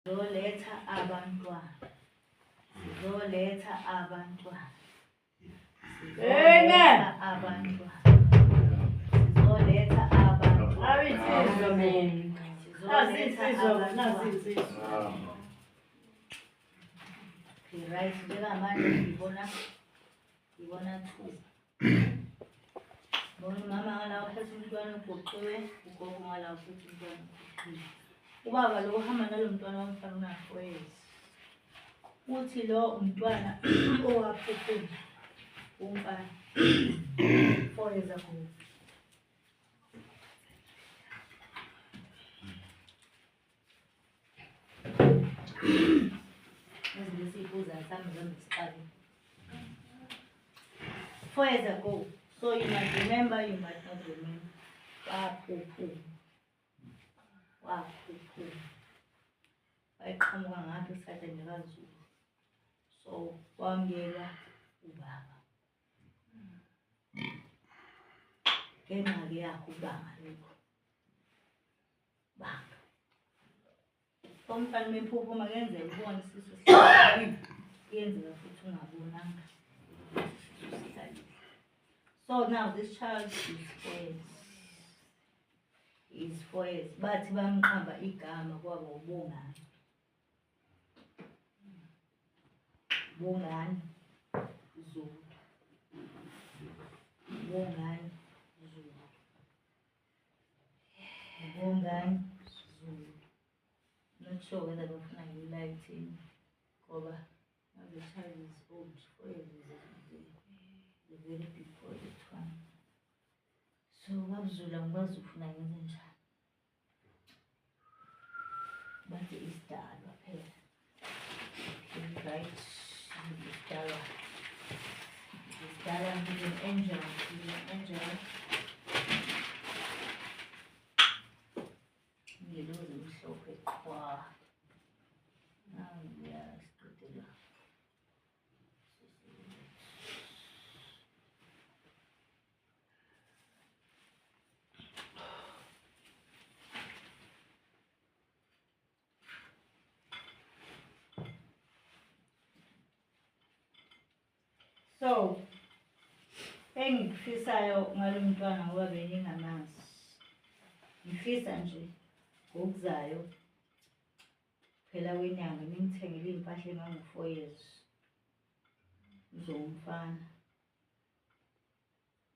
Sizoletha abantwana. Sizoletha abantwana. Amen. Sizoletha abantwana. Sizoletha abantwana. Awu insizwa mina. Nazi Sizoletha insizwa, nazi abantwana. insizwa. Okay, right. Njengamanje ngibona two. Bona umama ngala uphethe umntwana ugoqiwe, ugogo ngala uphethe umntwana ugoqiwe. Ubaba lo uhamba nalo mntwana womfana una-4 years. Uthi lo umntwana owaphuphuma umfana 4 years ago. Ezinye esiy'buza sami zami zisixakile. 4 years ago. So you might remember, you might not remember. Waphuphuma. Waphuphuma. Wayeqhamuka ngapha esandleni likaZulu. So wamyeka ubaba. Ngenxa-ke yakho ubanga lokho. Banga. Umfana mephuphuma kuyenzeka ubone isisu sihlalile. Kuyenzeka futhi ungabonanga isisu sihlalile. So now this child is 4 years. Is 4 years. Bathi bamqamba igama kwaba uBongani. Bongani Zulu. Bongani Zulu. Bongani Zulu. Not sure whether bafuna ngiyilayithini ngoba now the child is old. 4 years is a very big boy, that one. So babuzulu angikwazi ukufuna ngenze njani. Bathi isidalwa phela. Okay, right. Isidalwa. Isidalwa, he's an angel. He's an angel. Ingelozi emhlophe qhwa. Nanguya siqedela. So, engikufisayo ngalo mntwana ngoba bengingamazi. Ngifisa nje ngokuzayo phela kwenyanga ningithengele iy'mpahla engango-4 years. Uzowumfana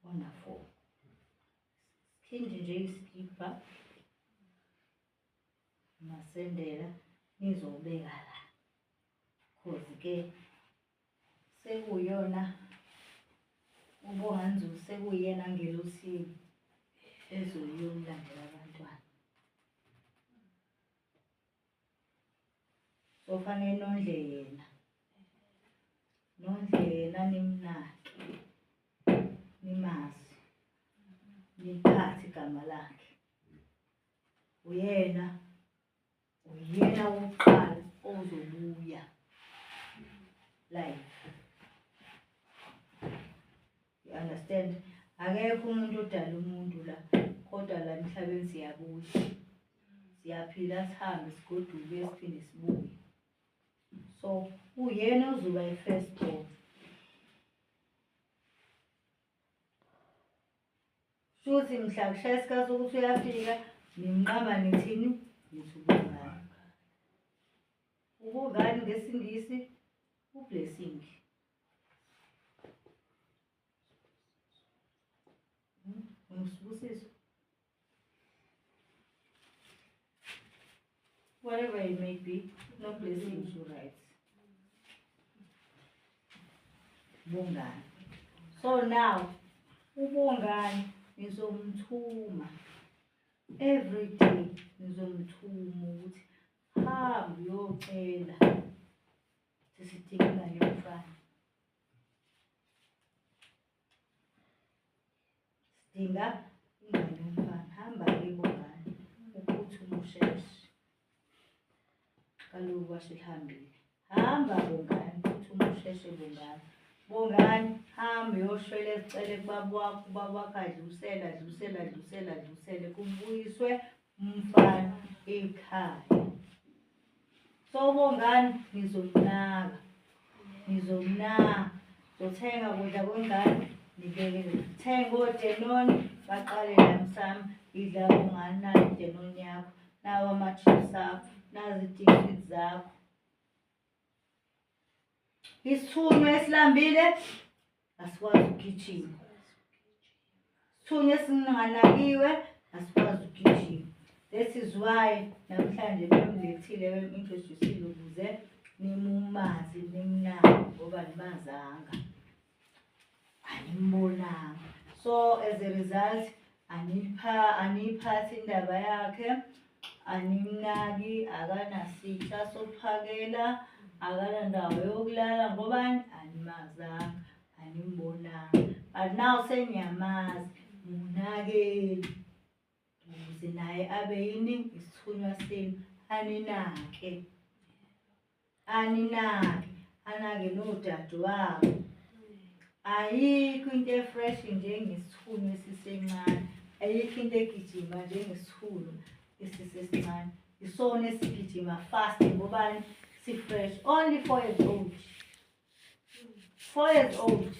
ona-4. Sikhindi nje isikibha masendela nizobeka la. Cause-ke sekuyona uBongani Zulu sekuyena ngelosini ezoyomlandela abantwana. So fanele nondle yena. Nondle yena nimnake. Nimazi. Niphathe igama lakhe. Uyena wokuqala ozobuya live. You understand? Akekho umuntu odala umuntu la, kodwa la emhlabeni siyabuya. Siyaphila sihambe sigoduke siphinde sibuye. So uyena ozoba i-first born. Shuthi mhla kushaya isikhathi sokuthi uyafika, nimnqaba nithini? Nithi uBongani. Ubongani ngesiNgisi ublessing. Ngisibusiso. Whatever it may be, no blessings you right. Bongani. So now, uBongani ngizomthuma every day, ngizomthuma ukuthi hamba uyocela sisidinga ingane yomfana. Sidinga ingane yomfana. Hamba-ke Bongani, uphuthume usheshe. Kaloku kwasho lihambile. Hamba Bongani, phuthume usheshe Bongani. Bongani, hamba uyoshwela esicele kubaba wakho, ubaba wakho adlulisele, adlulisele, adlulisele, adlulisele, kubuyiswe umfana ekhaya. So Bongani ngizomnaka. Ngizomnaka. Zothenga kudla kwengane nibeke. Thenga oDanone baqale la msamo. Idla Bongani nayo iDanone yakho. Nawo ama-chips akho, nazi iy'tikisi zakho. Isithunywa esilambile asikwazi ukugijima. Isithunywa esinganakiwe asikwazi ukugijima. That is why namhlanje bemlethile bem-introduce-ile ukuze nimumazi nimnake ngoba nimazanga. Animbonanga. So as a result aniyiphathi indaba yakhe, animnaki, akanasitsha sokuphakela, akanandawo yokulala ngobani? Animazanga, animbonanga. But now seniyamazi, munakeni ukuze naye abe yini? Isithunywa senu. Aninake. Aninake, anake nodadewabo. Ayikho into e-fresh njengesithunywa esisencane. Ayikho into egijima njengesithunywa esisesincane. Isona esigijima fast ngobani? Si-fresh. Only 4 years old. 4 years old.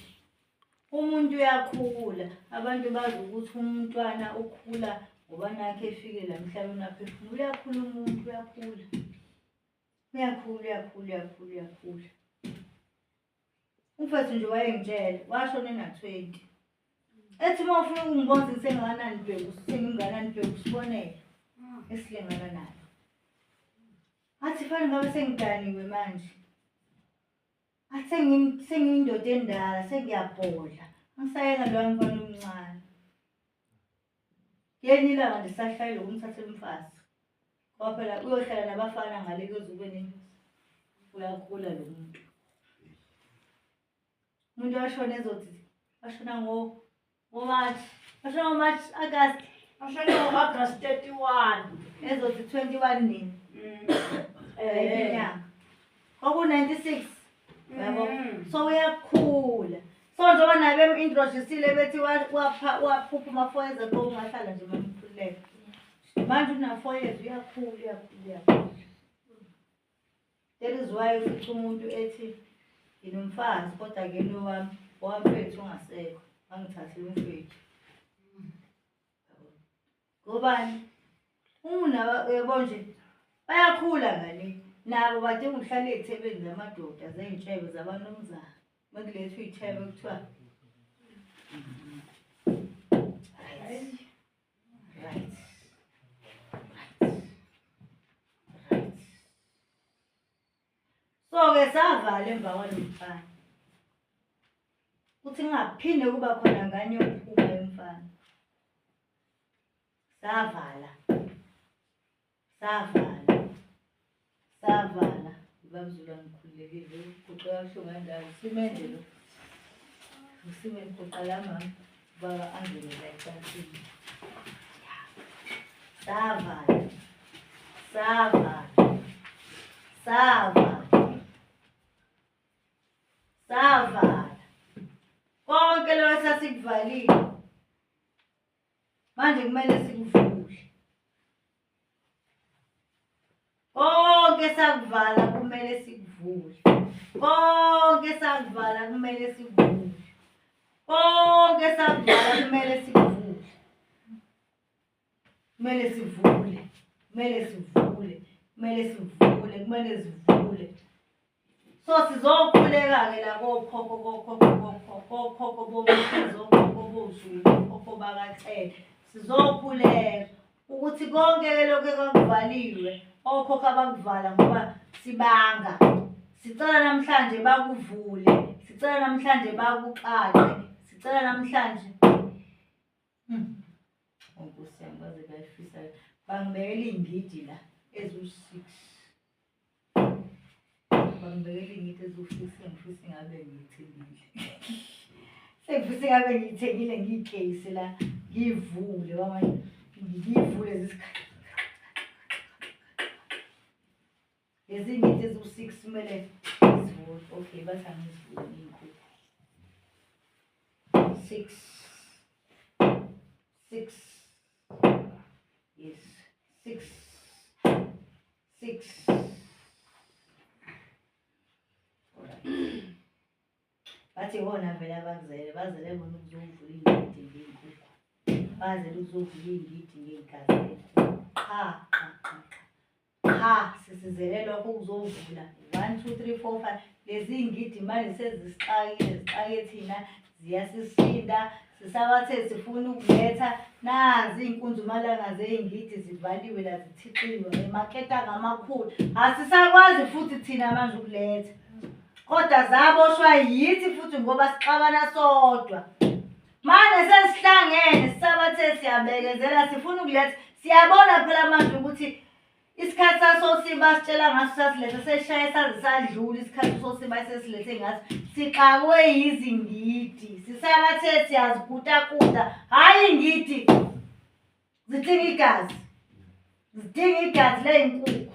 Umuntu uyakhula. Abantu bazi ukuthi umntwana ukhula ngoba nakhe efike la emhlabeni aphefumula. Uyakhula umuntu, uyakhula. Uyakhula, uyakhula, uyakhula, uyakhula. Umfethu nje wayengitshela, washona ena-20. Ethi uma ufuna ukungibona ngisengakanani bheka, sengingakanani bheka usibonele esilingana nayo. Athi fanele ngabe sengiganiwe manje. Athi sengiyindoda endala, sengiyabhodla. Angisayena loya mfana omncane. Ngelinye ilanga nje sahlayela ukumthathela umfazi. Ngoba phela uyohlala nabafana ngale kuyoze kube nini? Uyakhula lo muntu. Umuntu washona ezothi washona ngo-March. Washona ngo-March, August. Washona ngo-August 31. Ezothi 21 nini? Inyanga. Kwaku-96. Yabo. So uyakhula. So njengoba naye bem-introduce-ile bethi waphuphuma 4 years ago ungahlala nje mamkhululeka. Manje una 4 years uyakhula, uyakhula, uyakhula. That is why ufica umuntu ethi nginomfazi kodwa ke lo wami owamfethu ungasekho, wangithathela umfethu. Ngobani? Uma uyabo nje bayakhula ngale. Nabo badinga ukuhlala ey'thebeni zamadoda, zey'ntshebe zabanumzane. Makulethwa iy'thebe kuthiwa right, right, right, right. So-ke savala emva kwalo mfana. Kuthi kungaphinde kuba khona ngane yokuphuma yomfana. Savala. Savala. Savala. Ubabzulu angikhululekile, uguqe kabuhlungu kanjalo. Simende lo. Usimende guqa la mama. Ubaba angene la ecansini. Savala. Savala. Savala. Savala. Konke lokho sasikuvalile. Manje kumele sikuvule. Konke sakuvala kumele sikuvule. Konke sakuvala kumele sikuvule. Konke sakuvala kumele sikuvule. Kumele sivule. Kumele sivule. Kumele sivule. Kumele sivule. So sizokhuleka-ke la kokhokho kokhokho kokhokho kokhokho bomkhize, okhokho boZulu, okhokho bakaCele. Sizokhuleka ukuthi konke-ke lokhu ekwakuvaliwe, okhokho abakuvala ngoba sibanga. Sicela namhlanje bakuvule, sicela namhlanje bakuxaxe, sicela namhlanje. Nkosi yami baze bayifisa. Bangibekela iy'ngidi la eziwu-6. Bangibekela iy'ngidi eziwu-6 engifisa ngabe ngiyithengile. Sengifisa ngabe ngiyithengile ngiyikeyise la, ngiyivule manje, ngiyivule zisikhathi. Lezi ngidi eziwu-6 kumele ngizivule. Okay, bathi angizivule ngiy'nkukhu. 6 6 yes 6 6 Bathi iwona vele abakuzele, bazele bona ukuzovula iy'ngidi ngey'nkukhu. Bazele ukuzovula iy'ngidi ngey'gazi ley'nkukhu. Qha, qha, qha, qha. Qha, sisizele lokho ukuzovula. One, two, three, four, five. Lezi iy'ngidi manje sezisixakile, zixake thina, ziyasisinda. Sisabathe sifuna ukuletha nazi iy'nkunzumalanga zey'ngidi zivaliwe la zithixiwe ngemaketanga amakhulu. Asisakwazi futhi thina manje ukuletha. Kodwa zaboshwa yithi futhi ngoba sixabana sodwa. Manje sesihlangene sisabathe siyabekezela sifuna ukuletha. Siyabona phela manje ukuthi isikhathi sasosiba sitshela ngaso sasiletha seshaye saze sadlula isikhathi sosiba sesilethe ngaso. Sixakwe yizingidi. Sisabathe siyazikutakuta. Hhayi ingidi. Zidinga igazi. Zidinga igazi ley'nkukhu.